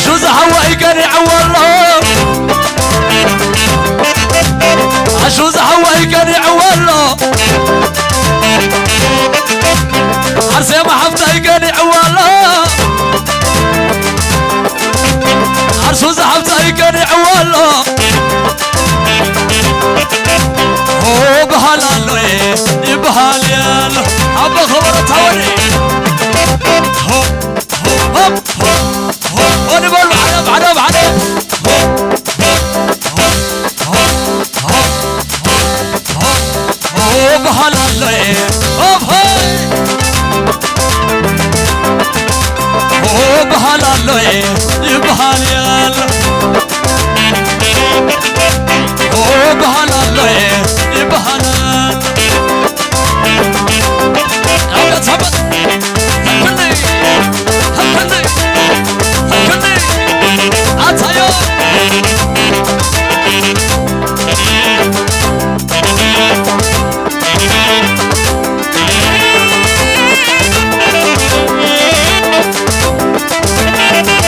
ሹ ዝሓወይ ቀኒዕዎ ኣሎ። ኣሹ ዝሓወይ ቀኒዕዎ ኣሎ። ኣርሴማ ሓፍተይ ቀኒዕዎ ኣሎ። ኣርሱ ዝሓፍተይ ቀኒዕዎ ኣሎ። ሆ በሃል ኣሎ፣ ይበሃል ኣሎ። ኣቦ ኸበሮ ታወደ። ሆ፣ ሆ፣ ሆ፣ ሆ፣ ሆ፣ ሆ ንበል፣ ማዕረ፣ ማዕረ፣ ማዕረ። ሆ፣ ሆ፣ ሆ፣ ሆ፣ ሆ፣ ሆ፣ ሆ፣ ሆ፣ ሆ፣ በሃል ኣሎ፣ ሆ፣ ሆ። ኦ በሃል ኣሎ፣ ይበሃል ኣሎ። ኦ በሃል ኣሎ፣ ይበሃል ኣሎ።